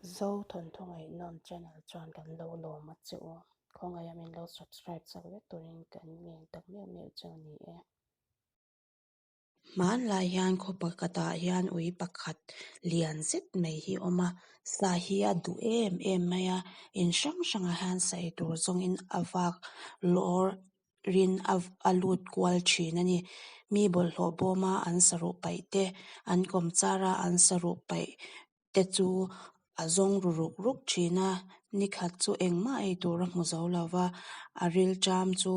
Zo thawnthu ngaihnawm channel chuan kan lo lawm a che u. Khawngaih a min lo subscribe chak vek turin kan ngen tak meuh meuh che u ni e. Hmanlai hian khaw pakhatah hian ui pakhat lian zet mai hi a awm a, sa hi a duh em em mai a, in hrang hrangah hian sa ei tur zawngin a vak lawr rin a lut kual thin a ni. Mi bawlhhlawh bawma an saruh paih te, an kawm chara an saruh paih te chu a zawng ru ruk ruk thin a, nikhat chu engmah ei tur a hmu zo lo va, a rilṭam chu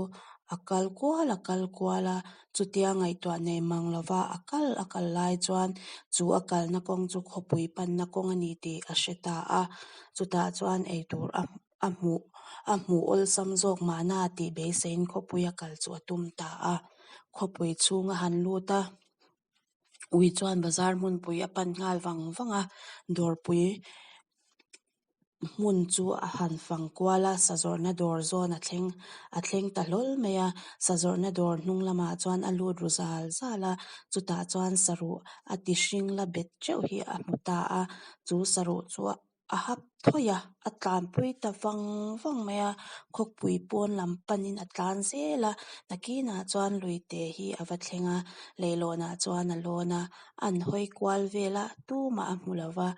a kal kual a kal kual a, chutia ngaihtuah nei mang lo va a kal a kal lai chuan chu a kalna kawng chu khawpui panna kawng a ni tih a hre ta a, chutah chuan eitur a a hmuh a hmuh awlsam zawk mahna tih beiseiin khawpui a kal chu a tum ta a, khawpui chhung a han lut a. Ui chuan bazar hmunpui a pan nghal vang vang a, dawrpui hmun chu a han fang kual a, sa zawrhna dawr zawn a thleng a thleng ta hlawl mai a, sa zawrhna dawr hnung lamah chuan a lut ru zal zal a, chutah chuan saruh a ti hring la bet teuh hi a hmu ta a, chu saruh chu a hap thawih a, a tlanpui ta vang vang mai a, khawpui pawn lam panin a tlan zel a, nakinah chuan luite hi a va thleng a, leihlawnah chuan a lawn a, a an hawi kual vel a, tumah a hmu lo va,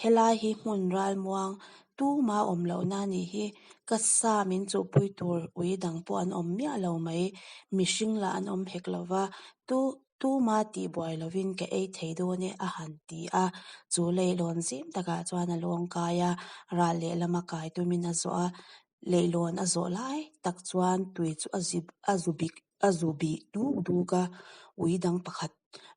helai hi hmun ralmuang tuma awm lohna a nih hi, ka sa min chuhpui tur ui dang pawh an awm miah lo mai, mihring lah an awm hek lo va, tu. Tuma tihbuai lovin ka ei thei dawn e a han ti a, chu leihlawn zim takah chuan a lawng kai a, ral lehlama kai tumin a zawh a, leihlawn a zawh lai tak chuan tui chu a zip a zu bik a zu bih duk duk a, ui dang pakhat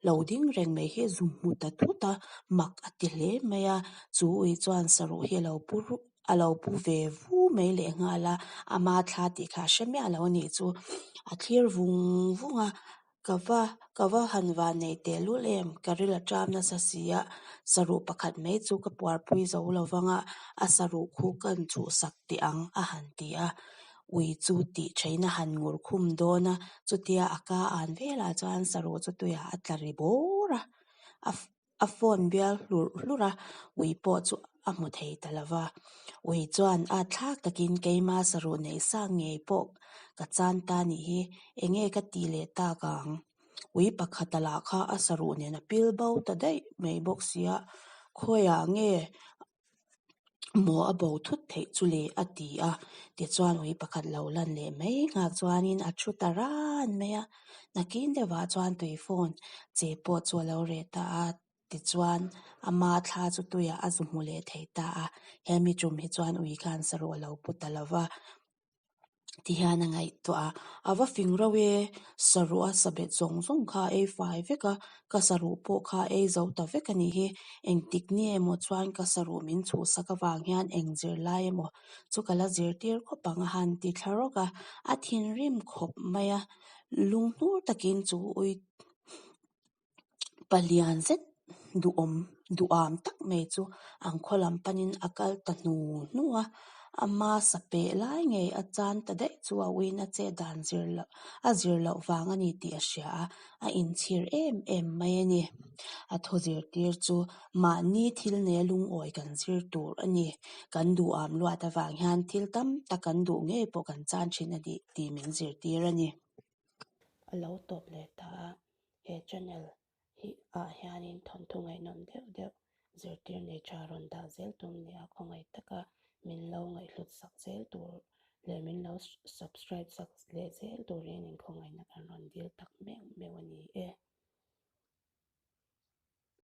lo ding reng mai hi zu hmu ta thut a, mak a ti hle mai a, chu ui chuan saruh hi a lo pu rup a lo pu ve vu mai lehnghal a, ama thla tih kha a hre miah lo a nih chu, a thlir vung vung a. Ka va, ka va han van nei tehlul em, ka ril a ṭam nasa si a, saruh pakhat mai chu ka puarpui zo lo vang a, a saruh khu ka han chhuhsak teh ang a han ti a, ui chu tih ṭhain a han ngur khum dawn a, chutia a ka an velah chuan saruh chu tuiah a tla ri bawr a, a A phone bial hlurh hlurh a, ui pawh chu a hmu thei ta lo va. Ui chuan a thlak takin keima saruh neih sang ngei pawh ka chan ta nih hi, enge ka tih leh tak ang? Ui pakhata lah kha a saruh nen a pil bo ta daih mai bawk sia, khawiah nge Maw a bo thut theih chu le a ti a, tichuan ui pakhat lo lan leh mai nghak chuanin a thu ta ran mai a, nakin deuhah chuan tui phone che pawh chu a lo reh ta a, tichuan ama thla chu tuiah a zu hmu leh thei ta a, hemi tum hi chuan ui khan saruh a lo pu ta lo va. Ti hian a ngaihtuah a, a va fing reuh e, saruh a sabet zawng zawng kha a ei fai vek a, ka saruh pawh kha a ei zo ta vek a nih hi, engtik ni emaw chuan ka saruh min chhuhsak avang hian eng zirlai emaw chu ka la zirtir khawp ang a han ti thla rawk a, a thinrim khawp mai a, lunghnur takin chu ui palian zet duhawm duham tak mai chu an khaw lam panin a kal ta hnu hnu a, ama sa peh lai ngei a chan ta daih chu a uiin a chet dan zir loh a zir loh vang a ni tih a hria a, a inchhir em em mai a ni. A thaw zirtir chu mahni thil nei a lungawi kan zir tur a ni. Kan duham luat avang hian thil tam tak kan duh ngei pawh kan chan thin a ni tih min zirtir a ni. A lo tawp leh ta a. He channel hi ah hianin thawnthu ngaihnawm deuh deuh zirtir nei tha rawn dah zel tum nia khawngaih taka min lo ngaihhlut sak zel tur leh min lo subscribe sak leh zel turin inkhawngaihna kan rawn dil tak mek.